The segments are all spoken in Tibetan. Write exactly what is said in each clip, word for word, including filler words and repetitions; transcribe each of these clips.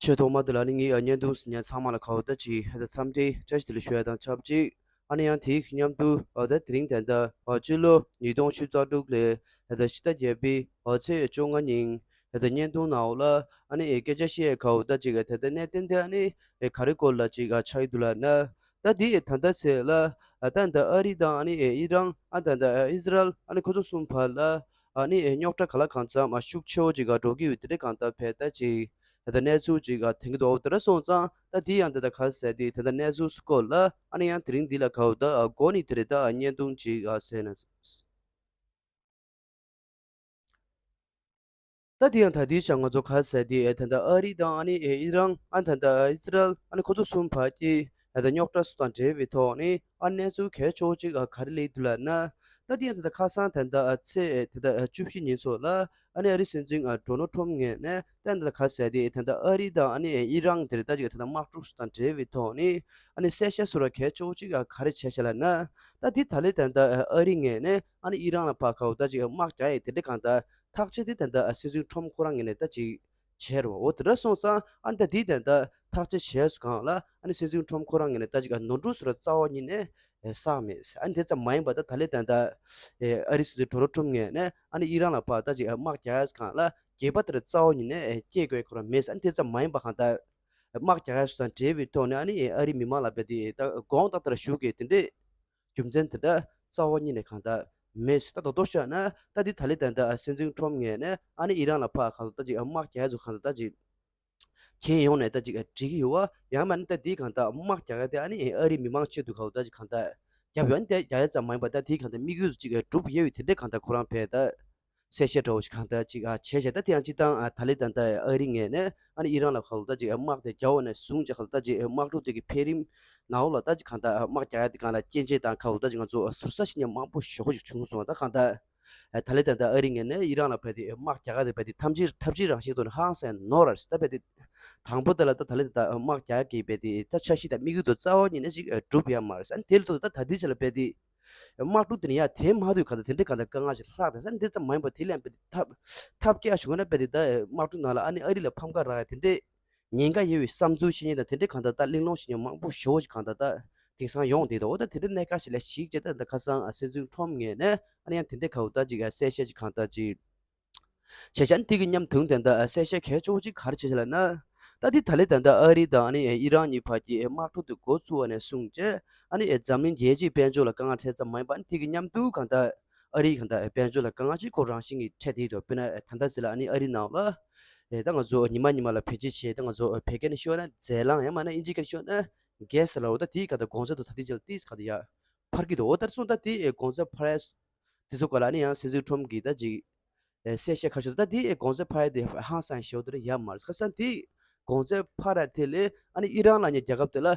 ཆེས་ཐོག་མ་དེ་ལ་ནི་ངའི་བརྙན་ཐུང་གཟིགས་མཁན་ཚང་མ་ལ་ཁ་བ་ད་ཅིག་ཧ་ད་འཚམས་འདྲི་བཀྲ་ཤིས་བདེ་ལེགས་ཞུ་ཡ་དང་ཆབས་ཅིག་ཨ་ནི་ཡང་དེའི་མཉམ་དུ་ཨ་ད་དེ་རིང་ད་ལྟ་ཨ་སྤྱི་ལོ་ཉིས་སྟོང་ཉི་ཤུ་རྩ་དྲུག་ལོའི་ཨ་ད་ཕྱི་ཟླ་བརྒྱད་པའི་ཨ་ཚེས་བཅོ་ལྔ་ཉིན་ཨ་ད་བརྙན་ཐུང་ནང་ལ་ཨ་ནི་ཨེ་སྐད་ཆ་བཤད་ཡ་ཁ་བ་ད་ཅིག་ཨ་ད་ལྟ་གནད་དོན་དེ་ཨ་ནི་ཨེ་ག་རེ་སྐོར་ལ་ཅིག་ཨ་ཆགས་ཡི་འདུག་ལབ་ན། ད་དེ་ད་ལྟ་ཚེ་ལ་ཨ་ད་ད་ཨ་རི་དང་ཨ་ནི་ཨེ་ཨི་རན་ཨ་ད་ད་ཨི་སི་རལ་ཨ་ནི་ཁོ་ཚོ་གསུམ་བར་ལ་ཨ་ནི་ཨེ་རྙོག་དྲ་ག་ལ་གང་འཚམ་ཨ་ཤུགས་ཆེ་བོ་ཅིག་ཨ་འགྲོ་གི་ཡོད་དེ་འདྲ་གང་ལྟར་བས་ད་ཅིག་ཨ་ད་གནས་ཚུལ་ཅིག་ཨ་ཐོན་གྱི་འདུག་དེ་འདྲ་སོང་ཙང་ད་དེ་ཡང་ད་ད་ག་ཟེར་དེ་ད་ད་གནས་ཚུལ་སྐོར་ལ་ཨ་ནི་ཡང་དེ་རིང་འདི་ལ་ག་བ་ད་ཨ་འགོ་ནས་དེ་རེད་ད་ཨ་བརྙན་ཐུང་ཅིག་ཨ་ཟེར་ན། ད་དེ་ཡང་ད་དེའི་ཆ་ང་ཚོ་ག་ཟེར་དེ་ཨེ་ད་ལྟ་ཨ་རི་དང་ཨ་ནི་ཨེ་ཨི་རན་ཨ་ད་ལྟ་ཨི་སི་རལ་ཨ་ནི་ཁོ་ཚོ་གསུམ་བར་གྱི་ཨེ་ད་རྙོག་དྲ་སོགས་དང་འབྲེལ་བའི་ཐོག་ནས་ཨ་གནས་ཚུལ་གལ་ཆེ་བོ་ཅིག་ཨ་ག་རེ་སླེབས་འདུག་ལབ་ན། ད་དེ་ཡང་ད་ལྟ་ཁ་སང་ད་ལྟ་ཨ་ཚེས་ཨེ་ད་ལྟ་ཨ་བཅུ་བཞི་ཉིན་ཚོ་ལ་ཨ་ནི་ཨ་རི་སྲིད་འཛིན་ཨ་ཌོ་ནལ་ཊམ་ངོས་ནས་ད་ད་ལྟ་ག་ཟེར་དེ་ད་ལྟ་ཨ་རི་དང་ཨ་ནི་ཨེ་ཨི་རན་དེ་རེད་ད་ཅིག་ད་ལྟ་དམག་འཁྲུག་སོགས་དང་འབྲེལ་བའི་ཐོག་ནས་ཨ་ནི་གསལ་བཤད་སོགས་ལ་གལ་ཆེ་བོ་ཅིག་ཨ་ག་རེ་བྱས་ཤག་ལབ་ན། ད་དེ་ད་ལྟ་ད་ལྟ་ཨ་རི་ངོས་ནས་ཨ་ནི་ཨི་རན་ལ་ཕར་ཁ་བ་ད་ཅིག་དམག་རྒྱག་ཡས་དེ་འདྲ་གང་ལྟར་ཐག་གཅོད་དེ་ད་ལྟ་སྲིད་འཛིན་ཊམ་ཁོ་རང་ངོས་ནས་ད་ཅིག་བྱས་རེད་བ། འོ་དེ་འདྲ་སོང་ཙང་ཨ་ནི་ད་དེ་ད་ལྟ་ཐག་གཅོད་བྱས་སོང་གང་ལ་ཨ་ནི་སྲིད་འཛིན་ཊམ་ཁོ་རང་ངོས་ནས་ད་ཅིག་ནོར་འཁྲུལ་སོགས་རྩ་བ་ཉིད་ནས་བསགས་མེད། ཨ་ནི་དེ་ཙམ་མ་ཡིན་པ་ད་ད་ལྟ་ད་ལྟ་ཨ་རི་སྲིད་འཛིན་ཌོ་ནལ་ཊམ་ངོས་ནས་ཨ་ནི་ཨི་རན་ལ་ཕར་ད་ཅིག་དམག་རྒྱག་ཡས་སོང་གང་ལ་འགྱོད་པ་དེ་རྩ་བ་ཉིད་ནས་སྐྱེ་དགོས་ཁོ་རང་མེད། ཨ་ནི་དེ་ཙམ་མ་ཡིན་པ་གང་ལྟར། དམག་རྒྱག་ཡ་སོགས་དང་འབྲེལ་བའི་ཐོག་ནས་ཨ་ནི་ཨ་རིའི་མི་མང་ལ་བས་ཏེ་ད་དགོངས་དག་ལྟར་ཞུ་གི་དེ་འདྲའི་རྒྱུ་མཚན་དེ་འདྲ་རྩ་བ་ཉིད་ནས་གང་ལྟར་མེད་ཟེར། ད་རྡོག་རྡོག་བཤད་ན་ད་འདི་ད་ལི་ད་ལྟ་སྲིད་འཛིན་ཁྲོམ་ངོས་ནས་ཨ་ནི་ཨི་རན་ལ་ཕར་གང་ལྟར་ད་ཅིག་དམག་རྒྱག་ཡ་ཚོ་གང་ལྟར་ད་ཅིག་གྱེན་ཡོང་ནས་ད་ཅིག་འགྲིག་གི་ཡོད་བ། ཡང་མིན་ན་ད་འདི་གང་ལྟར་དམག་རྒྱག་ཡ་དེ་ཨ་ནི་ཨ་རིའི་མི་མང་ཆེད་དུ་གང་ལྟར་ད་ཅིག་གང་ལྟར་རྒྱབ་ཡོད་ནི་དེ་རྒྱག་ཡ་ཙམ་མ་ཡིན་པ་ད་འདི་གང་ལྟར་དམིགས་ཡུལ་ཅིག་སྒྲུབ་ཡོད་པའི་དེ་འདྲའི་གང་ལྟར་ཁོ་རང་བས་ད། གསལ་བཤད་འདྲ་བོ་ཞིག་གང་ལྟར་ཅིག་ཨ་བྱས་བྱས། ད་དེ་ཡང་སྤྱིར་བཏང་ཨ་ད་ལི་ད་ལྟ་ཨ་རི་ངོས་ནས་ཨ་ནི་ཨི་རན་ལ་གང་ལྟར་ཅིག་ཨ་དམག་དེ་རྒྱག་འོ་ནས་བཟུང་བྱས་གང་ལྟར་ཅིག་ཨ་དམག་འཁྲུག་དེ་གི་འཕེལ་རིམ་ནང་ལ་ད་ཅིག་གང་ལྟར་ཨ་དམག་རྒྱག་ཡ་དེ་གང་ལ་སྐྱོན་བརྗོད་དང་གང་ལྟར་ཅིག་ང་ཚོ་ཟུར་ཟ་ཞིག་ནས་མང་པོ་ཞེ་པོ་ཞིག་བྱུང་སོང་། ད་གང་ལྟར་ཨ་ད་ལི་ད་ལྟ་ཨ་རི་ངོས་ནས་ཨི་རན་ལ་བས་ཏེ་དམག་རྒྱག་ག་དེ་བས་ཏེ་ཐབས་ཇུས་ཐབས་ཇུས་རང་བཞིན་ཐོག་ནས་ཧང་སང་ནོར་ར་ཟེར། ད་བས་ཏེ་དང་པོ་དེ་ལ་ད་ད་ལི་ད་ལྟ་དམག་རྒྱག་གི་བས་ཏེ་ད་འཆར་གཞི་དང་དམིགས་ཡུལ་དུ་རྩ་བ་ཉིད་ནས་ཅིག་ཨ་གྲུབ་ཡ་མ་རེད་ཟེར། ཨ་ནི་དེ་ལ་ཐུག་ད་ད་དེ་ཆ་ལ་བས་ཏེ། དམག་འཁྲུག་དེ་ནི་ཡར་དེ་མ་ཐུག་ག་ད་དེ་འདྲའི་ག་ད་དཀའ་ངལ་ཞིག་ལྷག་དེ་ས་འདི་ཙམ་མ་ཡིན་པ་དེ་ལས་བས་ཏེ་ཐབས་ཐབས་སྐྱེ་ཞུ་ན་བས་ཏེ་ད་དམག་འཁྲུག་ནང་ལ་ཨ་ནི་ཨ་རི་ལ་ཕམ་ཁ་རག་ཡ་དེ་འདྲའི་ཉེན་ཁ་ཡོད་པའི་བསམ་ཚུལ་བཤད་མཁན་དང་དེ་འདྲའི་གང་ལྟར་ད་གླེང་སློང་བྱེད་མཁན་མང་པོ་ཞེ་པོ་ཞིག་གང་ལྟར་ད་དེང་སང་ཡོང་བསྡད་འདུག་འོ་ད་དེ་འདྲའི་གནད་འགག་ཞིག་ལ་གཞིགས་བྱས་ད་ད་ཁ་སང་ཨ་སྲིད་འཛིན་ཁྲོམ་ངོས་ནས་ཨ་ནི་ཡང་དེ་འདྲའི་ག་འོ་ད་ཅིག་ཨ་གསལ་བཤད་ཅིག་གང་ལྟར་ཅིག་བྱས་ཙང་དེ་གི་མཉམ་དུ་ད་ལྟ་གསལ་བཤད་གལ་ཆེ་བོ་ཅིག་ག་རེ་བྱས་ཤག་ལབ་ན། ད་དེ་ད་ལི་ད་ལྟ་ཨ་རི་དང་ཨ་ནི་ཨི་རན་གཉིས་བར་གྱི་དམག་འཁྲུག་དེ་འགོ་བཙུགས་པ་ནས་བཟུང་བྱས་ཨ་ནི་འཛམ་གླིང་རྒྱལ་སྤྱིའི་དཔལ་འབྱོར་ལ་དཀའ་ངལ་འཕྲད་ཙམ་མ་ཡིན་པ་ཨ་ནི་དེ་གི་མཉམ་དུ་གང་ལྟར་ཨ་རིའི་གང་ལྟར་དཔལ་འབྱོར་ལ་དཀའ་ངལ་ཅིག་ཁོ་རང་བཞིན་གྱིས་འཕྲད་བསྡད་ཡོད་དོ། དཔེར་ན་ད་ལྟ་ཟེར་ལ་ཨ་ནི་ཨ་རི་ནང་ལ་ད་ང་ཚོ་ཉི་མ་ཉི་མ་ལ་བེད་སྤྱོད་བྱེད་ད་ང་ཚོ་བོད་སྐད་ནས་ཤོད་ན་རྫས་རླངས་ཡང་མིན་ན་ཨིན་ཇི་སྐད་ནས་ཤོད་ན་གྷེ་སི་ལ་འོ་ད་དེའི་གང་ལྟར་གོང་ཚད་དུ་ད་ལྟའི་ཆ་ལ་ཏིས་གང་ལྟར་ཡར་འཕར་གྱི་འདུག་འོ་ད་སོང་ད་དེ་གོང་ཚད་འཕར་ཡ་དེ་ཚོ་ག་ལ་ཨ་ནི་ཡང་སྲིད་འཛིན་ཁྲོམ་གྱིས་ད་ཅིག་ཨེ་གསལ་བཤད་ཁ་ཤས་ད་དེ་གོང་ཚད་འཕར་ཡ་དེ་ཧང་སང་ཞེ་པོ་དེ་ར་ཡ་མ་རེད། ཁ་སང་དེ་གོང་ཚད་འཕར་ཡ་དེ་ལས་ཨ་ནི་ཨི་རན་ལབ་མཁན་རྒྱལ་ཁབ་དེ་ལ་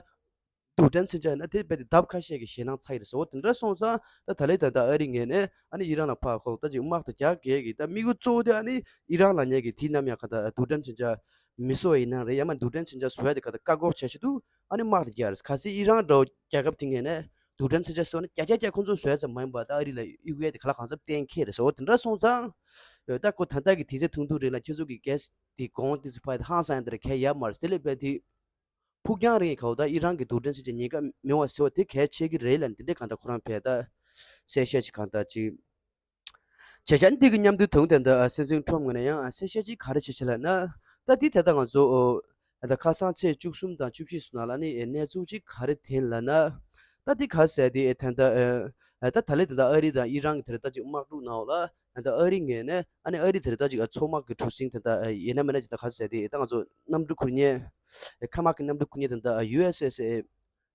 རྡུལ་ཕྲན་མཚོན་ཆ་ཡིན་ན་དེ་རྦད་དེ་ལྡབ་ཁ་ཤས་ཀྱི་ཞེད་སྣང་ཚ་ཡི་རེད་ཟེར། འོ་དེ་འདྲ་སོང་ཙང་ད་ད་ལི་ད་ལྟ་ཨ་རི་ངོས་ནས་ཨ་ནི་ཨི་རན་ལ་ཕར་ཁོ་ད་ཅིག་དམག་དང་རྒྱག་གེ་གི་ད་དམིགས་ཡུལ་གཙོ་བོ་དེ་ཨ་ནི་ཨི་རན་ལབ་མཁན་གྱི་དེའི་ནམ་ཡང་ག་ད་རྡུལ་ཕྲན་མཚོན་ཆ་མི་བཟོ་བ་ཡིན་ན་རེད། ཡང་མ་རྡུལ་ཕྲན་མཚོན་ཆ་བཟོ་ཡ་དེ་ག་ད་བཀག་འགོག་བྱ་ཆེད་དུ་ཨ་ནི་དམག་དང་རྒྱག་རེད། གལ་སྲིད་ཨི་རན་འདྲ་བོ་རྒྱལ་ཁབ་དེ་ངོས་ནས་རྡུལ་ཕྲན་མཚོན་ཆ་བཟོས་ན་བརྒྱ་ཆ་བརྒྱ་ཁོང་ཚོ་བཟོ་ཡ་ཙམ་མ་ཡིན་པ་ད་ཨ་རི་ལ་གཡུག་ཡ་དེ་ག་ལ་གང་འཚམ་གཏན་འཁེལ་རེད་ཟེར། འོ་དེ་འདྲ་སོང་ཙང་ད་ཁོ་ད་ལྟ་གི་དུས་ཚོད་ཐུང་ཐུང་རིང་ལ་ཁྱེད་ཚོ་གི་གྷེ་སི་དེ་གོང་དེ་ཚོ་ཕར་ཧང་སང་ཡ་དེ་ར་གལ་ཡ་མ་རེད། དེ་ལས་བས་དེ་ཕུགས་རྒྱང་རིང་གི་ག་འོ་ད་ཨི་རན་གྱི་རྡུལ་ཕྲན་མཚོན་ཆ་ཉེན་ཁ་མེད་པ་ཟེར་བ་དེ་གལ་ཆེ་གི་རེད་ལབ་ནས་དེ་འདྲའི་གང་ལྟར་ཁོ་རང་བས་ད་གསལ་བཤད་ཅིག་གང་ལྟར་ཅིག་བྱས་ཙང་འདི་གི་མཉམ་དུ་དུང་དེ་འདི་སྲིད་འཛིན་ཁྲོམ་ངོས་ནས་ཡང་གསལ་བཤད་ཅིག་ག་རེ་བྱས་ཤག་ལབ་ན། ད་འདི་ད་ལྟ་ང་ཚོ་ད་ཁ་སང་ཚེས་བཅུ་གསུམ་དང་བཅུ་བཞི་སོགས་ནང་ལ་ནི་གནས་ཚུལ་ཅིག་ག་རེ་ཐོན་ལབ་ན། ད་འདི་ག་ཟེར་དེ་ད་ལྟ་ད་ད་ལི་ད་ལྟ་ཨ་རི་དང་ཨི་རན་གྱི་དེ་རེད་ད་ཅིག་དམག་འཁྲུག་ནང་ལ་ད་ལྟ་ཨ་རི་ངོས་ནས་ཨ་ནི་ཨ་རི་དེ་རེད་ད་ཅིག་མཚོ་དམག་གི་གྲུ་གཟིངས་དེ་ད་ཡིན་ན་མིན་ན་ཅིག་ད་ག་ཟེར་དེ་ད་ང་ཚོ་གནམ་གྲུ་ཁུར་མཁན་མཁའ་དམག་གི་གནམ་གྲུ་ཁུར་མཁན་དེ་ད་ཡུ་ཨེས་ཨེས་ཨེ།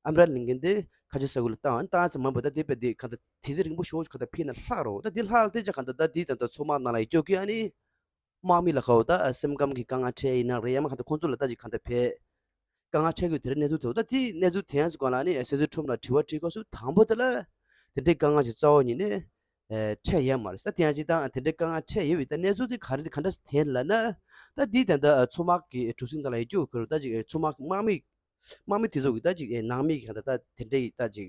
ཨམ་ར་ལིང་གན་དེ་ཁ་ཆེ་ས་ཁུལ་ལ་བཏང་བཏང་ཙམ་མ་འབོ་ད་དེ་བས་དེ་ག་ད་དེ་ཚེ་རིང་པོ་ཞོག་ག་ད་ཕི་ན་ལྷག་རོ། ད་དེ་ལྷག་ལ་དེ་ཅག་ག་ད་ད་དེ་ད་ད་མཚོ་དམག་ནང་ལ་ཡོད་ཀྱི་ཨ་ནི་དམག་མི་ལ་ཁ་འོ་ད་སེམས་ཁམས་ཀྱི་དཀའ་ངལ་འཕྲད་ཡིན་ན་རེད། ཡང་མ་ག་ད་ཁོང་ཚོ་ལ་ད་ཅིག་ག་ད་བས་དཀའ་ངལ་འཕྲད་ཀྱི་དེ་རེད། གནས་ཚུལ་དེ་འོ་ད་དེ་གནས་ཚུལ་དེ་ཡང་ཟེར་གོ་ལ་ཨ་ནི་སྲིད་ཚོགས་ཁྲོམ་ལ་དྲི་བ་དྲིས་སྐབས་སུ་དང་པོ་དེ་ལ་དེ་འདྲའི་དཀའ་ངལ་ཞིག་རྩ་བ་ཉིད་ནས་འཕྲད་ཡ་མ་རེད། ད་དེ་ཡང་ཅིག་ད་དེ་འདྲའི་དཀའ་ངལ་འཕྲད་ཡོད་པའི་ད་གནས་ཚུལ་དེ་ག་རེ་ག་འདྲ་ཐོན་ལབ་ན། ད་དེ་ད་ད་མཚོ་དམག་གི་གྲུ་གཟིངས་ནང་ལ་ཡོད་རྒྱུ་ག་རེ་ད་ཅིག་མཚོ་དམག་དམག་མི་དམག་མི་དེ་ཚོ་གི་ད་ཅིག་ཨེ་ནང་མི་གི་གང་ལྟར་ད་དེ་འདྲ་ཡི་ད་ཅིག་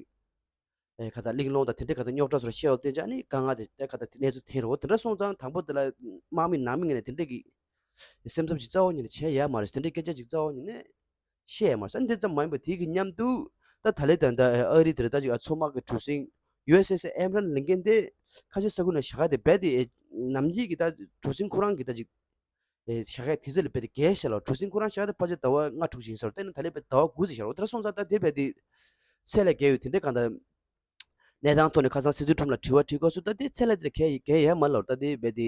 ཨེ་གང་ལྟར་གླེང་སློང་དང་དེ་འདྲའི་གང་ལྟར་རྙོག་དྲ་སོགས་བཤད་འོ་དེ་འདྲ་ནི་དཀའ་ངལ་དེ་ད་གང་ལྟར་གནས་ཚུལ་ཐོན་རོ། དེ་འདྲ་སོང་ཙང་དང་པོ་དེ་ལ་དམག་མི་ནང་མི་ངོས་ནས་དེ་འདྲ་གི་ སེམས་འཚབ་ཅིག་རྩ་བ་ཉིད་ནས་བྱས་ཡོད་མ་རེད། དེ་འདྲའི་སྐད་ཆ་ཅིག་རྩ་བ་ཉིད་ནས་བཤད་ཡོད་མ་རེད། ཨ་ནི་དེ་ཙམ་མ་ཡིན་པ་དེ་གི་མཉམ་དུ་ད་ད་ལན་ད་ལྟ་ཨ་རི་དེར་ད་ཅིག་ཨ་མཚོ་དམག་གི་གྲུ་གཟིངས་ཡུ་ཨེས་ཨེས་ཨེ་ཨེམ་རན་ལིང་ཀན་དེ་ཁ་ཆེ་ས་ཁུལ་ནང་བཞག་ཡ་དེ་རྦད་དེ་ནམ་རྒྱུན་གྱི་ད་གྲུ་གཟིངས་ཁོ་རང་གི་ད་ཅིག་ཨེ་བཞག་ཡ་དུས་ཚོད་ལས་རྦད་དེ་བརྒལ་ཤག་ལ། གྲུ་གཟིངས་ཁོ་རང་བཞག་ཡ་དེ་ཕལ་ཆེར་ཟླ་བ་ལྔ་དྲུག་ཅིག་ཡིན་ས་རེད། དེ་ནི་ད་ལན་རྦད་ཟླ་བ་དགུ་ཙམ་བཞག་རེད། དེ་འདྲ་སོང་ཙང་ད་དེ་རྦད་དེ་ཚད་ལས་བརྒལ་ཡོད། དེ་འདྲའི་གང་ལྟར་གནས་སྟངས་ཐོག་ནས་ཁ་སང་སྲིད་ཚོགས་ཁྲོམ་ལ་དྲི་བ་དྲི་དགོས་ཚུལ་ད་དེ་ཚད་ལས་དེར་གལ་གལ་ཡོད་མ་རེད་ལབ། ད་དེ་རྦད་དེ་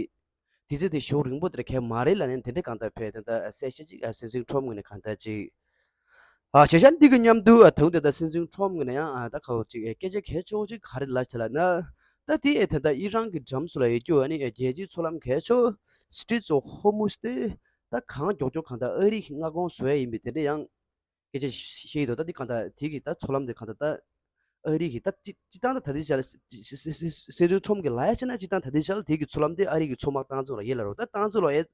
དུས་ཚོད་དེ་ཞོགས་རིང་པོ་དེར་གལ་མ་རེད་ལབ་ནས་དེ་འདྲའི་གང་ལྟར་བྱས་དེ་ད་གསལ་བཤད་ཅིག་ཨ་སྲིད་ཚོགས་ཁྲོམ་ངོས་ནས་གང་ལྟར་ཅིག་ཨ་བྱས་ཙང་འདི་གི་མཉམ་དུ་ཨ་ད་དུང་དེ་ད་སྲིད་ཚོགས་ཁྲོམ་ངོས་ནས་ཡང་ཨ་ད་ག་ལོ་ཅིག་ཨེ་སྐད་ཆ་གལ་ཆེ་བོ་ཅིག་ག་རེ་ལབ་བྱས་ལབ་ན། ད་དེ་ཨེ་ད་ད་ཨི་རན་གྱི་འགྲམ་སུ་ལ་ཡོད་རྒྱུ་ཨ་ནི་ཨེ་རྒྱལ་སྤྱིའི་མཚོ་ལམ་གལ་ཆེ་Straits of Hormuz དེ་ད་གང་མགྱོགས་མགྱོགས་གང་ལྟར་ཨ་རི་གིས་མངའ་ཁོངས་བཟོ་ཡ་ཡིན་པའི་དེ་འདྲ་ཡང་སྐད་ཆ་བཤད་ཡོད་དོ། ད་འདི་གང་ལྟར་དེ་གི་ད་མཚོ་ལམ་དེ་གང་ལྟར་ད་ཨ་རི་གི་ད་སྤྱི་སྤྱི་བཏང་ད་ད་ལྟའི་ཆ་ལ་སྲིད་སྲིད་སྲིད་སྲིད་ཚོགས་ཁྲོམ་གི་ལབ་ཡ་བྱས་ན་སྤྱི་བཏང་ད་ལྟའི་ཆ་ལ་དེ་གི་མཚོ་ལམ་དེ་ཨ་རི་གི་མཚོ་དམག་བཏང་ཚུལ་ལ་ཡོད་ལབ་རེད། ད་བཏང་ཚུལ་ལ་ཡོད་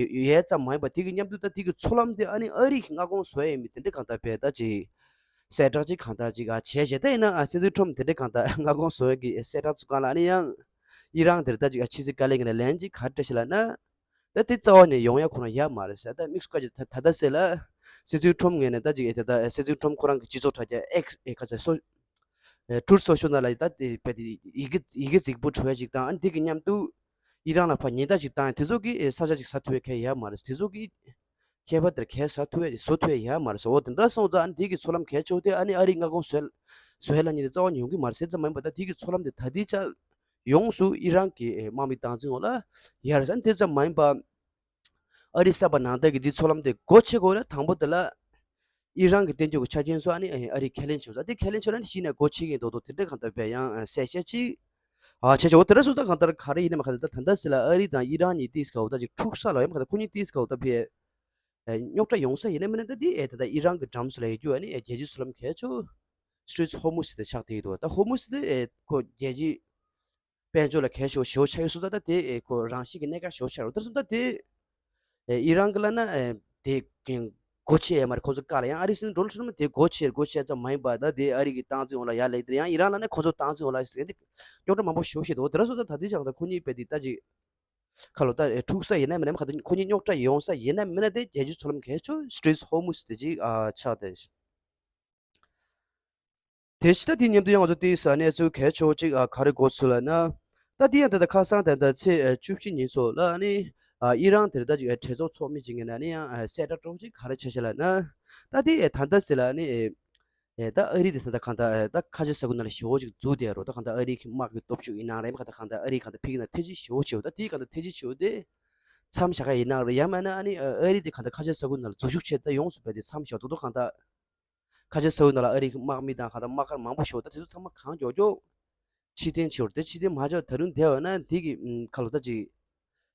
ཡོད་ཙམ་མ་ཡིན་པ་དེ་གི་མཉམ་དུ་ད་དེ་གི་མཚོ་ལམ་དེ་ཨ་ནི་ཨ་རི་གི་མངའ་ཁོངས་བཟོ་ཡ་ཡིན་པའི་དེ་འདྲ་གང་ལྟར་བྱས་ད་ཅིག་གསལ་བསྒྲགས་ཅིག་གང་ལྟར་ཅིག་ཨ་བྱས་བྱས། ད་ཡིན་ན་ཨ་སྲིད་ཚོགས་ཁྲོམ་དེ་འདྲ་གང་ལྟར་མངའ་ཁོངས་བཟོ་ཡ་གི་གསལ་བསྒྲགས་ཚུལ་སྒང་ལ་ཨ་ནི་ཡང་ཨི་རན་དེར་ད་ཅིག་ཨ་ཕྱི་སྲིད་བཀའ་བློན་ངོས་ནས་ལན་ཅིག་ག་རེ་སྤྲད་ཤག་ལབ་ན། ད་དེ་རྩ་བ་ནས་ཡོང་ཡ་ཁོ་རང་ཡོད་མ་རེད་ཟེར། ད་དམིགས་སུ་བཀར་གྱི་ད་ད་ལྟ་ཟེར་ལ། སྲིད་ཚོགས་ཁྲོམ་ངོས་ནས་ད་ཅིག་ཨེ་ད་ལྟ་སྲིད་ཚོགས་ཁྲོམ་ཁོ་རང་གི་སྤྱི་ཚོགས་དྲ་རྒྱ་X ཨེ་ག་ཚོད་སོ་ཨེ་Truth Social ནང་ལ་ད་དེ་རྦད་དེ་ཡི་གེ་ཡི་གེ་གཟིགས་འབུལ་བྱས་ཅིག་དང་། ཨ་ནི་དེ་གི་མཉམ་དུ་ཨི་རན་ལ་ཕར་ཉེན་བརྡ་ཅིག་བཏང་ཡ་དེ་ཚོ་གི་ཨེ་ས་ཆ་ཅིག་ཟ་ཐུབ་ཡ་གང་ཡོད་མ་རེད། དེ་ཚོ་གི་ཁྱད་པར་དེར་གང་ཟ་ཐུབ་ཡ་བཟོ་ཐུབ་ཡ་ཡོད་མ་རེད་ཟེར། འོ་དེ་འདྲ་སོང་ཙང་ཨ་ནི་དེ་གི་མཚོ་ལམ་གལ་ཆེ་བོ་དེ་ཨ་ནི་ཨ་རིའི་མངའ་ཁོངས་བཟོས་བཟོས་ལབ་མཁན་དེ་རྩ་བ་ནས་ཡོང་གི་མ་རེད་ཟེར་ཙམ་མ་ཡིན་པ། ད་དེ་གི་མཚོ་ལམ་དེ་ད་ལྟའི་ཆར་ཡོངས་སུ་ཨི་རན་གྱི་དམག་མི་བཏང་འཛིན་འོག་ལ་ཡོད་རེད་ཟེར། དེ་ཙམ་མ་ཡིན་པ། ཨ་རིས་གསར་པ་ནང་བསྟན་གྱི་འདི་མཚོ་ལམ་དེ་སྒོ་ཕྱེ་དགོས་ན་དང་པོ་དེ་ལ་ཨི་རན་གྱི་བསྟན་བཅོས་ཀྱི་ཆ་རྐྱེན་ཚོ་ཨ་ནི་ཨ་རིས་ཁས་ལེན་བྱས་ཙང་དེ་ཁས་ལེན་བྱས་ན་ནི་གཞི་ནས་སྒོ་ཕྱེ་གི་ཡིན་མདོག་མདོག་དེ་འདྲ་གང་ལྟར་བས་ཡང་གསལ་བཤད་ཅིག་ཨ་བྱས་བྱས། འོ་དེ་འདྲ་སོང་ཙང་གང་ལྟར་ག་རེ་ཡིན་ནའི་མ་ག་ད་ད་ལྟ་ཟེར་ལ་ཨ་རི་དང་ཨི་རན་གཉིས་ཏིས་ཀ་འོ་ད་ཅིག་འཁྲུག་ས་ལ་ཡང་མ་ག་ད་ཁོ་གཉིས་ཏིས་ཀ་འོ་ད་བས་རྙོག་དྲ་ཡོང་ས་ཡིན་ན་མིན་ན། ད་འདི་ཨེ་ད་ད་ཨི་རན་གྱི་འགྲམ་སུ་ལ་ཡོད་རྒྱུ་ཨ་ནི་ཨེ་རྒྱལ་སྤྱིའི་མཚོ་ལམ་གལ་ཆེ་Straits Hormuz དེ་ཆགས་བསྡད་ཡོད་དོ། ད་Hormuz དེ་ཨེ་ཁོ་རྒྱལ་སྤྱིའི་དཔལ་འབྱོར་ལ་གལ་ཆེ་བ་ཞེ་པོ་ཆགས་ཡོད་སོང་ཙང་ད་དེ་ཨེ་ཁོ་རང་བཞིན་གྱི་གནད་འགག་ཞེ་པོ་ཆགས་རེད། ད་སོང་ཙང་དེ་ཨེ་ཨི་རན་གྱི་ལབ་ན་ཨེ་དེ་གན་སྒོ་ཕྱེ་ཡ་མ་རེད། ཁོང་ཚོ་བཀག་ལ་ཡང་ཨ་རིའི་སྲིད་འཛིན་ཌོ་ནལ་ཊམ་དེ་སྒོ་ཕྱེ་སྒོ་ཕྱེ་ཙམ་མ་ཡིན་པ། ད་དེ་ཨ་རི་གི་བཏང་འཛིན་འོག་ལ་ཡར་སླེབས། དེ་ཡང་ཨི་རན་ལབ་ན་ཁོང་ཚོ་བཏང་འཛིན་འོག་ལ་ཟེར་དེ་རྙོག་དྲ་མང་པོ་ཞེ་པོ་བཤད་འདུག། འོ་དེ་འདྲ་སོང་ཙང་ད་དེ་ཆགས་ད་ཁོ་གཉིས་རྦད་དེ་ད་ཅིག་ཁ་ལོ་ད་ཨེ་འཁྲུག་ས་ཡིན་ན་མིན་ན་མ་ག་ད་ཁོ་གཉིས་རྙོག་དྲ་ཡོང་ས་ཡིན་ན་མིན་ན། དེ་རྒྱལ་སྤྱིའི་མཚོ་ལམ་གལ་ཆེ་Straits Hormuz དེ་ཅིག་ཨ་ཆགས་བསྡད། དེ་ཕྱི་ད་དེ་མཉམ་དུ་ཡང་ང་ཚོ་ཏིས་ཀ་གནས་ཚུལ་གལ་ཆེ་བོ་ཅིག་ཨ་ག་རེ་གོ་ཚུལ་ལབ་ན། ད་དེ་ཡང་ད་ལྟ་ཁ་སང་ད་ལྟ་ཚེས་ཨ་བཅུ་བཞི་ཉིན་ཚོ་ལ་ནི་ཨ་ཨི་རན་དེར་ད་ཅིག་ཨ་གྲོས་ཚོགས་ཚོགས་མི་ཅིག་ངོས་ནས་ནི་ཡང་ཨ་གསལ་བསྒྲགས་འདྲ་བོ་ཅིག་ག་རེ་བྱས་ཤག་ལབ་ན། ད་དེ་ཨེ་ད་ལྟ་ཟེར་ལ་ནི་ཨེ་ཨེ་ད་ཨ་རི་དེ་ད་ལྟ་གང་ལྟར་ཨེ་ད་ཁ་ཆེ་ས་ཁུལ་ནང་ལ་ཞེ་པོ་ཅིག་འཛུལ་བསྡད་རོ། ད་གང་ལྟར་ཨ་རི་གི་དམག་གི་སྟོབས་ཤུགས་ཡིན་ནའང་རེད། མ་ག་ད་གང་ལྟར་ཨ་རི་གང་ལྟར་ཕ་གི་ནང་ཐེ་ཇུས་ཞེ་པོ་ཆེ་བོ། ད་དེ་གང་ལྟར་ཐེ་ཇུས་ཆེ་བོ་དེ་མཚམས་བཞག་ག་ཡིན་ནའང་རེད། ཡང་མིན་ན་ཨ་ནི་ཨ་རི་དེ་གང་ལྟར་ཁ་ཆེ་ས་ཁུལ་ནང་ལ་འཛུལ་ཞུགས་བྱས་ད་ཡོངས་སུ་རྦད་དེ་མཚམས་བཞག་ཏོག་ཏོག་གང་ལྟར། ཁ་ཆེ་ས་ཁུལ་ནང་ལ་ཨ་རིའི་དམག་མི་དང་གང་ལྟར་དམག་སྒར་མང་པོ་ཞིག་ཡོད། ད་དེ་ཚོ་ཚང་མ་གང་མགྱོགས་མགྱོགས་ཕྱིར་འཐེན་བྱེད་རོགས། དེ་ཕྱིར་འཐེན་མ་བྱས་ད་རུང་བསྡད་ཡོད་ན་དེ་གི་ཁ་ལོ་ད་ཅིག་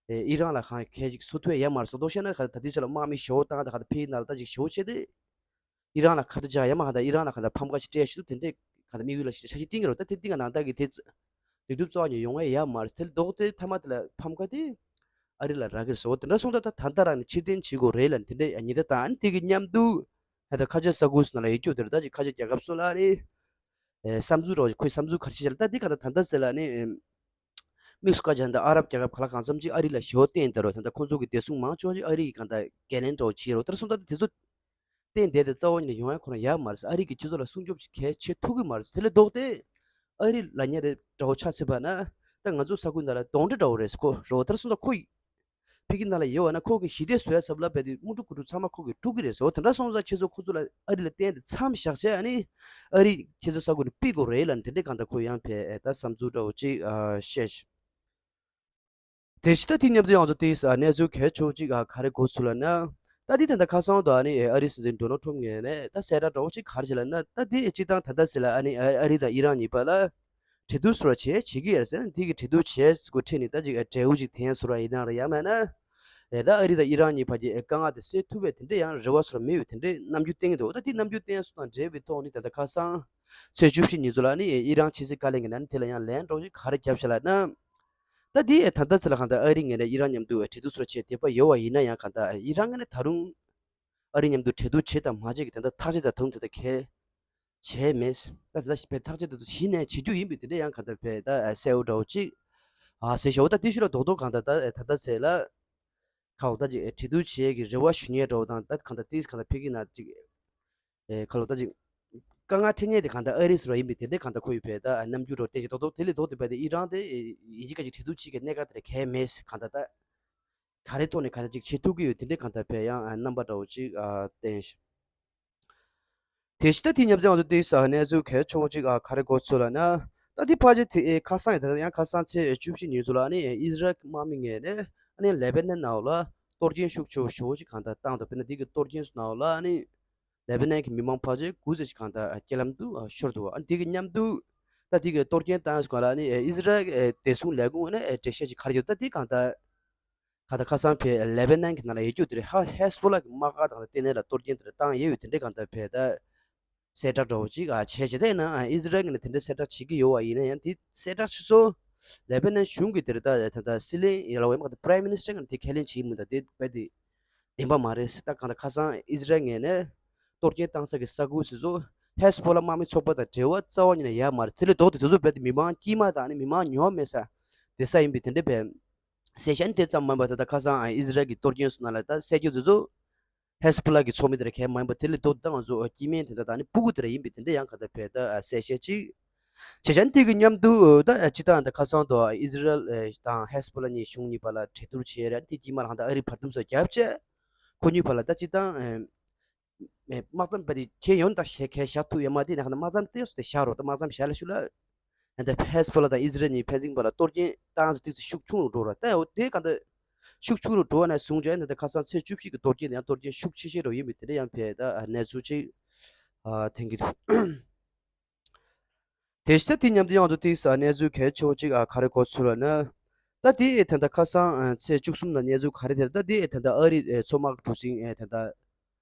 ཨེ་ཨི་རན་ལ་གང་གལ་ཅིག་བཟོ་ཐུབ་ཡ་ཡོད་མ་རེད། བཟོ་མདོག་བཤད་ན་ག་ད་དེ་ཕྱི་ལ་དམག་མི་ཞེ་པོ་བཏང་། ད་ག་ད་ཕ་གི་ནང་ལ་ད་ཅིག་ཞེ་པོ་བྱས་ཏེ་ཨི་རན་ལ་ཁ་ཐུག་རྒྱག་ཡ་མ་ག་ད་ཨི་རན་ལ་ག་ད་ཕམ་ཁ་ཅིག་སྤྲད་ཤེས་ཐུབ་དེ་འདྲས་ག་ད་དམིགས་ཡུལ་ལ་ཞིག་འཆར་གཞི་བཏིང་གི་རོགས། ད་དེ་བཏིང་ག་ནང་ད་གི་དེ་ལེགས་གྲུབ་རྩ་བ་ནས་ཡོང་ཡ་ཡོད་མ་རེད། དེ་ལྡོག་སྟེ་མཐའ་མ་དེ་ལ་ཕམ་ཁ་དེ་ཨ་རི་ལ་རག་གི་རེད་ཟེར། འོ་དེ་འདྲ་སོང་ཙང་ད་ད་ལྟ་རང་ནས་ཕྱིར་འཐེན་བྱེད་དགོས་རེད་ལབ་ནས་དེ་འདྲ་ཉེན་བརྡ་བཏང་། ཨ་ནི་དེ་གི་མཉམ་དུ་ད་ལྟ་ཁ་ཆེ་ས་ཁུལ་སོགས་ནང་ལ་ཡོད་རྒྱུ་དེ་རེད། ད་ཅིག་ཁ་ཆེ་རྒྱལ་ཁབ་སོགས་ལ་ཨ་ནི་ཨེ་བསམ་ཚུལ་རོགས། ཁོའི་བསམ་ཚུལ་ག་རེ་བྱས་ལ་ད་འདི་ག་ད་ད་ལྟ་ཟེར་ལ་ནི་ཨེ་དམིགས་སུ་བཀར་བྱས་ད་ཨ་རབ་རྒྱལ་ཁབ་ག་ལ་གང་འཚམ་ཅིག་ཨ་རི་ལ་ཞེ་པོ་བརྟེན་བསྡད་རོགས། ད་ལྟ་ཁོང་ཚོ་གི་བདེ་སྲུང་མང་ཆེ་བ་ཅིག་ཨ་རི་གི་གང་ལྟར་འགན་ལེན་འདྲ་བོ་བྱེད་རོགས། དེ་འདྲ་སོང་ཙང་དེ་ཚོ་བརྟེན་བསྡད་དེ་རྩ་བ་ཉིད་ནས་ཡོང་ཡ་ཁོ་རང་ཡོད་མ་རེད། ཨ་རི་གི་སྤྱི་ཚོགས་ལ་སྲུང་སྐྱོབ་ཅིག་གལ་ཆེ་ཐུབ་ཀྱི་མ་རེད། དེ་ལས་ལྡོག་སྟེ་ཨ་རི་ལབ་མཁན་དེ་འདྲ་བོ་ཆགས་ཚར་བ་ན་ད་ང་ཚོ་ས་ཁུལ་ནང་ལ་གདོན་འདྲེ་འདྲ་བོ་རེད་ཟེར་གོ་རོགས། དེ་འདྲ་སོང་ཙང་ཁོ་ཕ་གི་ནང་ལ་ཡོད་པ་ན་ཁོ་གི་ཞི་བདེ་བཟོ་ཡ་ཟབ་ལ་བས་དེ་དམག་འཁྲུག་དགུ་འཁྲུག་ཚང་མ་ཁོ་གི་དཀྲུག་གི་རེད་ཟེར། འོ་དེ་འདྲ་སོང་ཙང་ཁྱེད་ཚོ་ཁོ་ཚོ་ལ་ཨ་རི་ལ་བརྟེན་ཏེ་མཚམས་བཞག་བྱས་ཨ་ནི་ཨ་རི་ཁྱེད་ཚོ་ས་ཁུལ་ནས་ཕུད་དགོས་རེད་ལབ་ནས་དེ་འདྲའི་གང་ལྟར་ཁོ་ཡང་བས་ད་བསམ་ཚུལ་འདྲ་བོ་ཅིག་བཤད། དེ་ཕྱི་ད་དེ་མཉམ་དུ་ཡང་ང་ཚོ་དེ་གནས་ཚུལ་གལ་ཆེ་བོ་ཅིག་ག་རེ་གོ་ཚུལ་ལབ་ན། ད་དེ་ད་ལྟ་ཁ་སང་དུ་ཨ་ནི་ཨ་རིའི་སྲིད་འཛིན་ཌོ་ནལ་ཊམ་ངོས་ནས་ད་གསལ་བསྒྲགས་འདྲ་བོ་ཅིག་ག་རེ་བྱས་ལབ་ན། ད་དེ་སྤྱིར་བཏང་ད་ལྟ་ཟེར་ལ་ཨ་ནི་ཨ་རི་དང་ཨི་རན་གཉིས་བར་ལ་གྲོས་བསྡུར་ཟེར་བ་བྱེད་བྱེད་ཀྱི་ཡོད་ཟེར་ན། དེ་གི་གྲོས་བསྡུར་བྱེད་དགོས་ཁྲིད་ནས་ད་ཅིག་འབྲས་བུ་ཅིག་ཐོན་ཟེར་བ་ཡིན་ན་རེད། ཡང་མིན་ན་ཨེ་ད་ཨ་རི་དང་ཨི་རན་གཉིས་བར་གྱི་དཀའ་ངལ་དེ་སེལ་ཐུབ་པའི་དེ་འདྲའི་ཡང་རེ་བ་ཟེར་བ་མེད་པའི་དེ་འདྲའི་རྣམ་འགྱུར་བསྟན་གྱི་འདུག། ད་དེ་རྣམ་འགྱུར་བསྟན་སོང་དང་འབྲེལ་བའི་ཐོག་ནས་ད་ལྟ་ཁ་སང་ཚེས་བཅུ་བཞི་ཉིན་ཚོ་ལ་ནི་ཨི་རན་ཕྱི་སྲིད་བཀའ་བློན་གྱིས་ནི་དེ་ལ་ཡང་ལན་འདྲ་བོ་ཞིག་ག་རེ་བརྒྱབ་ཤག་ལབ་ན། ད་དེ་ད་ལྟ་ཚེ་ལ་གང་ལྟར་ཨ་རི་ངོས་ནས་ཨི་རན་མཉམ་དུ་གྲོས་བསྡུར་སོགས་བྱེད་འདོད་པ་ཡོད་པ་ཡིན་ན་ཡང་། གང་ལྟར་ཨི་རན་ངོས་ནས་ད་རུང་ཨ་རི་མཉམ་དུ་གྲོས་བསྡུར་བྱེད་དང་མ་བྱེད་ཀྱི་དེ་འདྲ་ཐག་གཅོད་དང་ད་དུང་དེ་འདྲ་གལ་བྱས་མེད། ད་དེ་ལ་བས་ཐག་གཅོད་དེ་ཚོ་གཞི་ནས་བྱེད་རྒྱུ་ཡིན་པའི་དེ་འདྲ་ཡང་གང་ལྟར་བས་ད་གསལ་བོ་འདྲ་བོ་ཅིག་ཨ་ཟེར་ཤག། འོ་ད་དེ་ཤུ་ར་རྡོག་རྡོག་གང་ལྟར་ད་ད་ལྟ་ཚེ་ལ་ ཁ་ལོ་ད་ཅིག་གྲོས་བསྡུར་བྱེད་ཀྱི་རེ་བ་ཞུ་མཁན་འདྲ་བོ་དང་ད་གང་ལྟར་ཏིས་གང་ལྟར་ཕ་གི་ནང་ཅིག་ཨེ་ཁ་ལོ་ད་ཅིག་དཀའ་ངལ་འཕྲད་མཁན་དེ་གང་ལྟར་ཨ་རི་སུ་ར་ཡིན་པའི་དེ་འདྲའི་གང་ལྟར་ཁོ་ཡི་བས་ད་རྣམ་འགྱུར་རོ་བསྟན་གྱི་རྡོག་རྡོག་དེ་ལས་ལྡོག་སྟེ་བས་ད་ཨི་རན་དེ་ཨེ་ཡིན་གཅིག་ག་གཅིག་གྲོས་བསྡུར་བྱེད་ཀྱི་གནད་འགག་དེ་ར་གལ་མེད་གང་ལྟར་ད་ག་རེ་ཐོག་ནས་གང་ལྟར་ཅིག་བྱེད་ཐུབ་ཀྱི་ཡོད་དེ་འདྲའི་གང་ལྟར་བས་ཡང་རྣམ་པ་འདྲ་བོ་ཅིག་བསྟན། དེ་བཞིན་ད་དེ་མཉམ་དུ་ང་ཚོ་དེ་ས་གནས་ཚུལ་གལ་ཆེ་བོ་ཅིག་ཨ་ག་རེ་གོ་ཚུལ་ལ་ན། ད་དེ་ཕལ་ཆེར་དེ་ཨེ་ཁ་སང་ཡིན་ད་ཡང་ཁ་སང་ཚེས་བཅུ་བཞི་ཉིན་ཚོ་ལ་ཨ་ནི་ཨེ་ཨིས་རལ་དམག་མི་ངོས་ནས་ཨ་ནི་ལེ་བྷ་ནན་ནང་ལ་གཏོར་སྐྱོན་ཤུགས་ཆེ་བོ་ཞེ་བོ་ཅིག་གང་ལྟར་བཏང་འདུག་དཔེར་ན་དེ་གི་གཏོར་སྐྱོན་ནང་ལ་ཨ་ནི་ལེ་བྷ་ནན་གྱི་མི་མང་ཕལ་ཆེར་དགུ་ཙམ་ཅིག་གང་ལྟར་རྐྱེན་ལམ་དུ་ཤོར་འདུག་ཨ་ནི་དེ་གི་མཉམ་དུ་ད་དེ་གི་གཏོར་སྐྱོན་བཏང་སྐོར་ལ་ཨ་ནི་ཨེ་ཨིས་རལ་ཨེ་བདེ་སྲུང་ལས་ཁུངས་ནས་ཨེ་འགྲེལ་བཤད་ཅིག་ག་རེ་ཡོད་ད་དེ་གང་ལྟར། ག་ད་ཁ་སང་བས་ལེ་བྷ་ནན་གྱི་ནང་ལ་ཡོད་རྒྱུ་དེ་རེད། ཧ་ཧེ་སི་བྷོ་ལ་གི་དམག་སྒར་དང་དེ་ནས་ལ་གཏོར་སྐྱོན་དེ་རེད་བཏང་ཡོད་ཡོད་དེ་འདྲའི་གང་ལྟར་བས་ད་གསལ་བསྒྲགས་འདྲ་བོ་ཅིག་ཨ་བྱས་བྱས་ད་ཡིན་ན་ཨ་ཨི་ཟི་རལ་གྱི་ནང་དེ་འདྲའི་གསལ་བསྒྲགས་བྱེད་ཀྱི་ཡོད་བ་ཡིན་ན་ཡང་དེ་གསལ་བསྒྲགས་ཕྱི་སོ་ལེ་བྷ་ནན་གཞུང་གི་དེ་རེད་ད་ད་ད་སྲིད་བློན་ཡ་ལ་བའི་དམག་དང་པ་རའི་མི་ནི་སི་ཊར་གྱི་དེ་ཁས་ལེན་བྱེད་ཀྱི་མི་འདུག་དེ་བས་དེ་བདེན་པ་མ་རེད། ད་གང་ལྟར་ཁ་སང་ཨི་ཟི་རལ་ངོས་ནས་གཏོར་སྐྱོན་བཏང་ས་གི་ས་ཁུལ་སོ་སོ་ཧེ་སི་བྷོ་ལ་དམག་མི་ཚོགས་པ་དང་འབྲེལ་བ་རྩ་བ་ཉིད་ནས་ཡོད་མ་རེད། དེ་ལས་ལྡོག་སྟེ་དེ་ཚོ་བས་དེ་མི་མང་དཀྱུས་མ་དང་ནི་མི་མང་ཉུང་བ་མེད་ས་དེ་ས་ཡིན་པའི་དེ་འདྲ་བས། གསལ་བཤད་དེ་ཙམ་མ་ཡིན་པར་ད་ལྟ་ཁ་སང་ཨི་ཟི་རལ་གྱི་གཏོར་སྐྱོན་སོང་ན་ལ་ད་གསལ་རྒྱུ་དེ་ཚོ་ཧེ་སི་བྷོ་ལ་གི་ཚོགས་མི་དེ་ར་གས་མ་ཡིན་པ་དེ་ལས་ལྡོག་ད་ང་ཚོ་སྐྱེ་དམན་དེ་འདྲ་དང་ནི་སྤུ་གུ་དེ་ར་ཡིན་པའི་དེ་འདྲ་ཡང་ག་ད་བས་ད་གསལ་བཤད་ཅིག་བྱས་ཙང་དེ་གི་མཉམ་དུ་ད་སྤྱི་བཏང་ད་ཁ་སང་དུ་ཨི་ཟི་རལ་དང་ཧེ་སི་བྷོ་ལ་གཉིས་གཞུང་གཉིས་བར་ལ་གྲོས་བསྡུར་བྱས་ར་དེ་དཀྱིལ་མ་ལ་ཧང་ད་ཨ་རི་བར་འདུམ་སོགས་བརྒྱབ་བྱས་ཁོ་གཉིས་བར་ལ་ད་སྤྱི་བཏང་དམག་མཚམས་པ་དེ་ཁྱེད་ཡོང་ད་ཞེས་གས་བཞག་ཐུབ་ཡོད་མ་དེ་ནས་ཁ་ན་དམག་མཚམས་ཏོག་ཙམ་དེ་བཞག་རོགས་ད་དམག་མཚམས་བཞག་ལ་ཤུ་ལ། ད་ཧེ་སི་བྷོ་ལ་དང་ཨི་ཟི་རལ་གཉིས་ཕན་ཚུན་བར་ལ་གཏོར་སྐྱོན་བཏང་ཚུལ་ཏོག་ཙམ་ཤུགས་ཆུང་རུ་འགྲོ་ར་ད་འོ་དེ་ག་འདྲ་ཤུགས་ཆུང་རུ་འགྲོ་བ་ནས་བཟུང་བྱས་ནས་ད་ཁ་སང་ཚེས་བཅུ་བཞི་གི་གཏོར་སྐྱོན་དེ་ཡང་གཏོར་སྐྱོན་ཤུགས་ཆེ་ཤོས་རུ་ཡིན་པའི་དེ་འདྲ་ཡང་བས་ད་གནས་ཚུལ་ཅིག་ཐོན་གྱི་འདུག་དེ་བཞིན་དེ་མཉམ་དུ་ཡང་དུ་ཏིག་ས་གནས་ཚུལ་གལ་ཆེ་བོ་ཅིག་ཨ་ག་རེ་གོ་ཚུལ་ལ་ན། ད་དེ་ད་ལྟ་ཁ་སང་ཚེས་བཅུ་གསུམ་ལ་གནས་ཚུལ་ག་རེ་དེ་ད་དེ་ད་ལྟ་ཨ་རི་མཚོ་དམག་གྲུ་གཟིངས་ད་ལྟ་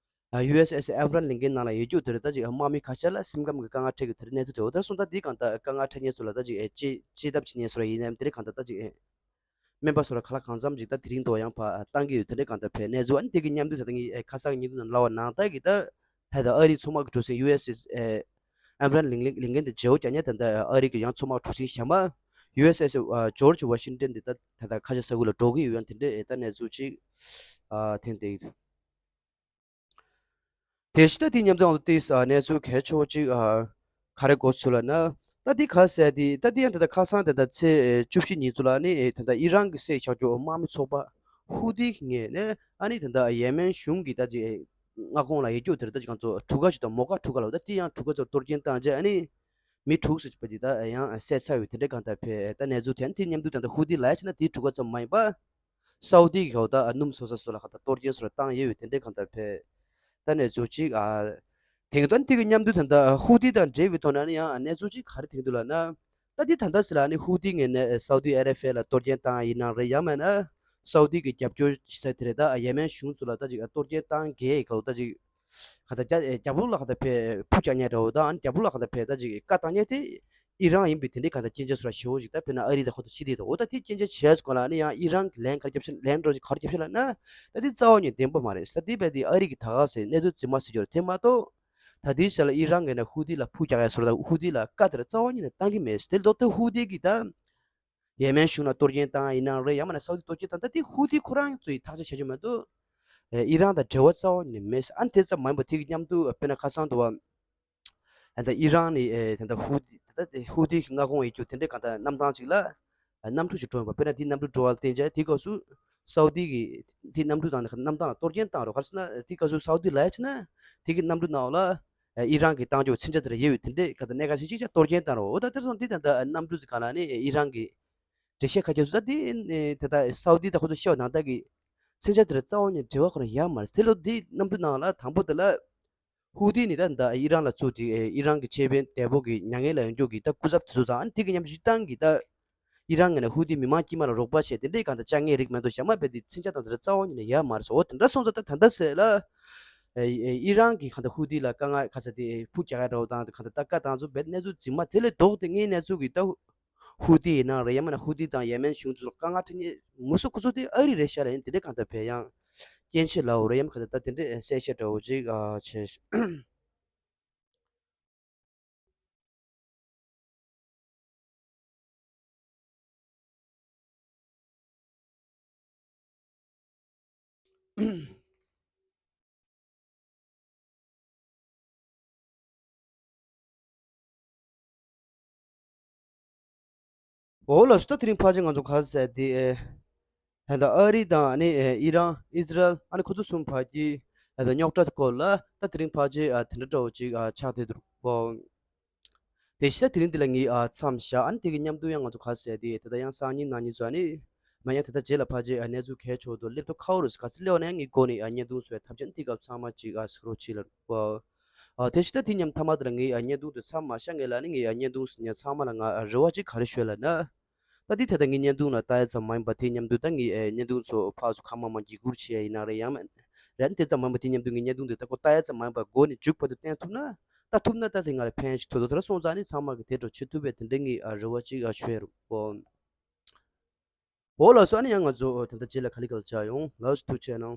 ཡུ་ཨེས་ཨེས་ཨེབ་རན་ལིང་ཀན་ནང་ལ་ཡོད་རྒྱུ་དེ་རེད། ད་ཅིག་དམག་མི་ཁ་ཤས་ལ་སེམས་ཁམས་ཀྱི་དཀའ་ངལ་འཕྲད་ཀྱི་དེ་རེད། གནས་ཚུལ་དེ་འོ་ད་སོང་ད་དེ་གང་ལྟར་དཀའ་ངལ་འཕྲད་མཁན་ཚོ་ལ་ད་ཅིག་ཅི་ཅི་ཐབས་བྱེད་མཁན་ཚོ་ལ་ཡིན་ནའང་དེ་རེད་གང་ལྟར་ད་ཅིག་སྨན་པ་སོགས་ལ་ག་ལ་གང་འཚམ་ཅིག་ད་དེ་རིང་དུ་ཡང་ཕར་བཏང་གི་ཡོད་དེ་འདྲའི་གང་ལྟར་བས་གནས་ཚུལ་ཨ་ནི་དེ་གི་མཉམ་དུ་ད་ལྟ་ངས་ཁ་སང་ཉིན་དུ་ལབ་པ་ནང་ལྟར་གྱི་ད་ཧེ་ད་ཨ་རིའི་མཚོ་དམག་གི་གྲུ་གཟིངས་ཡུ་ཨེས་ཨེས་ཨེབ་རན་ལིང་ལིང་ལིང་ཀན་དེ་བརྗེ་བོ་རྒྱག་ཉེན་ད་ལྟ་ཨ་རི་གི་ཡང་མཚོ་དམག་གྲུ་གཟིངས་གཞན་པ་ཡུ་ཨེས་ཨེས་ཇོར་ཇི་ཝ་ཤིང་ཏན་དེ་ད་ད་ལྟ་ཁ་ཤས་ས་ཁུལ་ལ་འགྲོ་གི་ཡོད། ཡང་དེ་འདྲའི་ད་གནས་ཚུལ་ཅིག་ཐོན་བསྡད་ཡོད། དེ་བཞིན་ད་དེ་མཉམ་དུ་ང་ཚོ་ཏིག་ས་གནས་ཚུལ་གལ་ཆེ་བོ་ཅིག་ཨ་ག་རེ་གོ་ཚུལ་ལ་ན། ད་དེ་ག་ཟེར་དེ་ད་དེ་ཡང་ད་ལྟ་ཁ་སང་ད་ལྟ་ཚེས་བཅུ་བཞི་ཉིན་ཚོ་ལ་ནི་ད་ལྟ་ཨི་རན་གྱི་སྲིད་ཆགས་རྒྱུ་དམག་མི་ཚོགས་པ་ཧུ་ཏི་ངོས་ནས་ཨ་ནི་ད་ལྟ་ཡེ་མེན་གཞུང་གི་ད་ཅིག་མངའ་ཁོངས་ལ་ཡོད་རྒྱུ་དེ་རེད། ད་ཅིག་ང་ཚོ་གྲུ་ཁ་ཞིག་དང་མོ་ཀ་གྲུ་ཁ་ལ་ད་དེ་ཡང་གྲུ་ཁ་ཚོ་གཏོར་སྐྱོན་བཏང་རྗེས་ཨ་ནི་མི་དྲུག་ཙམ་པ་དེ་ད་ཡང་བསད་ཚར་ཡོད་དེ་འདྲའི་གང་ལྟར་བས་ད་གནས་ཚུལ་དེ་ཡང་དེ་མཉམ་དུ་ད་ལྟ་ཧུ་ཏི་ལ་ཡ་ཕྱིན་ན་དེའི་གྲུ་ཁ་ཙམ་མ་ཡིན་པ། སའུ་ཏི་གི་འོག་ད་སྣུམ་བཟོ་ས་སོགས་ལ་ག་ད་གཏོར་སྐྱོན་སོགས་བཏང་ཡོད་ཡོད་དེ་འདྲའི་གང་ལྟར་བས། ད་གནས་ཚུལ་ཅིག་ཨ། དེང་དོན་དེ་གི་མཉམ་དུ་ད་ལྟ་ཧུ་ཏི་དང་འབྲེལ་བའི་ཐོག་ནས་ནི་ཡང་གནས་ཚུལ་ཅིག་ག་རེ་ཐོན་འདུག་ལབ་ན། ད་འདི་ད་ལྟ་ཟེར་ལ་ནི་ཧུ་ཏི་ངོས་ནས་སའུ་ཏི་ཨ་ར་ཧྥི་ལ་གཏོར་སྐྱོན་བཏང་ཡིན་ན་རེད་ཡང་མིན་ན། སའུ་ཏི་གི་རྒྱབ་སྐྱོར་བྱེད་ས་དེ་རེད་ད་ཡེ་མེན་གཞུང་ཚོ་ལ་ད་ཅིག་གཏོར་སྐྱོན་བཏང་གི་ག་ད་ཅིག་ག་ད་རྒྱ་རྒྱབ་ལོགས་ལ་ག་ད་ཕེ་ཕུ་རྒྱག་ཉེ་འདྲ་བོ་ད་ཨ་ནི་རྒྱབ་ལོགས་ལ་ག་ད་ཕེ་ད་ཅིག་བཀའ་བཏང་ཉེ་དེ། ཨི་རན་ཡིན་པའི་དེ་འདྲའི་གང་ལྟར་སྐྱོན་ཆ་སོགས་ཞེ་བོ་ཞིག་ད་དཔེར་ན་ཨ་རི་དང་ཁོ་ཚོ་ཕྱི་དེ་དང་འོ་ད་དེ་སྐྱོན་ཆ་བྱས་སོང་ལ་ནི་ཡང་ཨི་རན་གྱི་ལན་ག་རེ་རྒྱབ་ཤག་ལན་འགྲོ་ཞིག་ག་རེ་རྒྱབ་ཤག་ལབ་ན། ད་དེ་རྩ་བ་ཉིད་བདེན་པ་མ་རེད། ད་དེ་བས་དེ་ཨ་རི་གི་ད་ག་ཟེ་གནས་ཚུལ་རྫུན་མ་ཟེར་རྒྱུ་རེད། དེ་མ་གཏོགས་ད་དེའི་ཆ་ལ་ཨི་རན་གྱི་ནས་ཧུ་ཏི་ལ་ཕུ་རྒྱག་ཡ་སོགས་ད་ཧུ་ཏི་ལ་བཀའ་དེ་ར་རྩ་བ་ཉིད་ནས་བཏང་གི་མེད། དེ་ལྡོག་སྟེ་ཧུ་ཏི་གི་ད་ཡེ་མེན་གཞུང་ལ་གཏོར་སྐྱོན་བཏང་ཡིན་ན་རེད་ཡང་མིན་ན་སའུ་ཏི་གཏོར་སྐྱོན་བཏང་ད་དེ་ཧུ་ཏི་ཁོ་རང་ཚོ་ཡི་ཐག་གཅོད་བྱ་རྒྱུ་མ་གཏོགས་ཨི་རན་དང་འབྲེལ་བ་རྩ་བ་ཉིད་ནས་མེད། ཨ་ནི་དེ་ཙམ་མ་ཡིན་པ་དེ་གི་མཉམ་དུ་དཔེར་ན་ཁ་སང་དུ་བ། ད་ལྟ་ཨི་རན་ནི་ཨེ་ད་ལྟ་ཧུ་ཏི་ད་ལྟ་ཧུ་ཏི་གི་མངའ་ཁོངས་ཡོད་རྒྱུ་དེ་འདྲའི་གང་ལྟར་གནམ་ཐང་ཅིག་ལ་གནམ་གྲུ་ཞིག་འགྲོ་ཡིན་པ། དཔེར་ན་དེ་གནམ་གྲུ་འགྲོ་བ་ལ་བརྟེན་བྱས་དེ་སྐབས་སུ་སའུ་ཏི་གི་དེ་གནམ་གྲུ་དང་གནམ་ཐང་ལ་གཏོར་སྐྱོན་བཏང་རོགས་ག་རེ་ཟེར་ན་དེ་སྐབས་སུ་སའུ་ཏི་ལ་ཡ་ཕྱིན་ན་དེ་གི་གནམ་གྲུ་ནང་ལ་ཨི་རན་གི་བཏང་རྒྱུ་མཚོན་ཆ་དེ་ར་ཡོད་ཡོད་དེ་འདྲའི་གང་ལྟར་གནད་འགག་ཞིག་ཅིག་ཅར་གཏོར་སྐྱོན་བཏང་རོགས། འོ་ད་དེར་སོང་དེ་ད་ལྟ་གནམ་གྲུ་ཟིག་ག་ལ་ནི་ཨི་རན་གི་འགྲེལ་བཤད་ཁ་ཁྱེར་སུ་ད་དེ་ད་ལྟ་སའུ་ཏི་ད་ཁོ་ཚོ་ཤོད་ནང་ལྟར་གི་མཚོན་ཆ་དེ་ར་རྩ་བ་ནས་འབྲེལ་བ་ཁོ་རང་ཡོད་མ་རེད། དེ་ལོ་དེ་གནམ་གྲུ་ནང་ལ་དང་པོ་དེ་ལ། ཧུ་ཏི་ནི་ད་ད་ཨི་རན་ལ་ཚུར་དེ་ཨི་རན་གྱི་ཆེད་དཔོན་དེ་པོ་གི་མྱ་ངན་ལ་ཡོང་རྒྱུ་གི་ད་སྐུ་ཚབ་དེ་ཚོ་དང་ཨ་ནི་དེ་གི་མཉམ་དུ་སྤྱིར་བཏང་གི་ད་ཨི་རན་ངོས་ནས་ཧུ་ཏི་མི་མང་དཀྱུས་མ་ལ་རོགས་པ་བྱས་དེ་འདྲའི་གང་ལྟར་བཅའ་ངེས་རིགས་མེད་དོ་བྱ་མ་བས་དེ་མཚོན་ཆ་དང་དེ་འདྲ་རྩ་བ་ཉིད་ནས་ཡོད་མ་རེད་ཟེར། འོ་དེ་འདྲ་སོང་ཙང་ད་ད་ལྟ་ཟེར་ལ་ཨི་རན་གྱི་གང་ལྟར་ཧུ་ཏི་ལ་དཀའ་ངལ་ཁ་ཚ་དེ་ཕུ་རྒྱག་ཡ་འདྲ་བོ་དང་དེ་གང་ལྟར་ད་བཀའ་བཏང་ཚུལ་བས་གནས་ཚུལ་རྫུན་མ་དེ་ལས་ལྡོག་སྟེ་ངའི་གནས་ཚུལ་གི་ད། ཧུ་ཏི་ཡིན་ན་རེད་ཡང་མིན་ན་ཧུ་ཏི་དང་ཡེ་མེན་གཞུང་ཚོ་ལ་དཀའ་ངལ་འཕྲད་མཁན་མུ་སུ་ཁོ་ཚོ་དེ་ཨ་རི་རེད་ཤག་ལ་ཡིན་དེ་འདྲའི་གང་ལྟར་བས་ཡང་སྐྱོན་ཆེ་ལའོ་རེད་ཡང་གང་ལྟར་ད་དེ་འདྲའི་གསལ་བཤད་འདྲ་བོ་ཅིག་ཨ་བྱས། འོ་ལགས་སོ། ད་དེ་རིང་ཕལ་ཆེར་ང་ཚོ་ག་རེ་ཟེར་དེ། ཨེ་ད་ཨ་རི་དང་ཨ་ནི་ཨེ་ཨི་རན་ཨི་ཛི་རལ་ཨ་ནི་ཁོ་ཚོ་གསུམ་བར་གྱི་ཨེ་ད་རྙོག་དྲ་སྐོར་ལ་ད་དེ་རིང་ཕལ་ཆེར་ཨ་དེ་འདྲ་འདྲ་བོ་ཅིག་ཨ་ཆགས་བསྡད་འདུག་པ། དེ་བཞིན་ད་དེ་རིང་འདི་ལ་ངས་ཨ་མཚམས་བཞག་ཨ་ནི་དེ་གི་མཉམ་དུ་ཡང་ང་ཚོ་ག་རེ་ཟེར་དེ་དེ་ད་ཡང་སང་ཉིན་གནངས་ཉིན་ཚོ་ཨ་ནི་མ་ཡང་དེ་ད་རྗེས་ལ་ཕལ་ཆེར་ཨ་གནས་ཚུལ་གལ་ཆེ་བོ་འདུག་སླེབས་ཐུབ་ཁག་པོ་རེད། ག་ཚོད་སླེབས་པ་ན་ཡང་ངས་འགོ་ནས་ཨ་བརྙན་ཐུང་བཟོ་ཡ་ཐབས་ཅན་དེ་སྐབས་ཚང་མ་ཅིག་ཨ་གཟིགས་རོགས་བྱེད་ལབ་པ། ཨ་དེ་བཞིན་ད་དེ་མཉམ་མཐའ་མ་དེ་ལ་ངས་ཨ་བརྙན་ཐུང་དེ་མཚམས་མ་བཞག་ངེས་ལ་ནི་ངས་ཨ་བརྙན་ཐུང་ཟེར་ཉན་ཚང་མ་ལ་ང་ཨ་རེ་བ་ཅིག་ག་རེ་ཞུ་ལབ་ན། ད་དེ་ད་ལྟ་ངའི་བརྙན་ཐུང་ལ་ལྟ་ཡ་ཙམ་མ་ཡིན་པ་དེ་མཉམ་དུ་ད་ངའི་ཨེ་བརྙན་ཐུང་ཚོ་ཕར་ཚུར་གང་མང་མང་བརྒྱུད་བསྐུར་བྱེད་ཡ་ཡིན་ན་རེད། ཡང་མིན་རེད་དེ་ཙམ་མ་ཡིན་པ་དེ་མཉམ་དུ་ངའི་བརྙན་ཐུང་དེ་ད་ཁོ་ལྟ་ཡ་ཙམ་མ་ཡིན་པ་འགོ་ནས་མཇུག་བར་དུ་བསྟན་ཐུབ་ན། ད་ཐུབ་ན་ད་དེ་ང་ལ་ཕན་ཞིག་ཐོགས་འདུག་དེ་འདྲ་སོང་ཙང་ནི་ཚང་མ་གི་དེ་འདྲ་བྱེད་ཐུབ་པའི་དེ་འདྲ་ངའི་ཨ་རེ་བ་ཅིག་ཨ་ཞུ་ཡ་རེད་པ། འོ་ལགས་སོ། ཨ་ནི་ཡང་ང་ཚོ་དེ་འདྲ་རྗེས་ལ་ག་ལེ་ག་ལེ་མཇལ་ཡོང་། ལགས་སོ། ཐུགས་རྗེ་གནང་།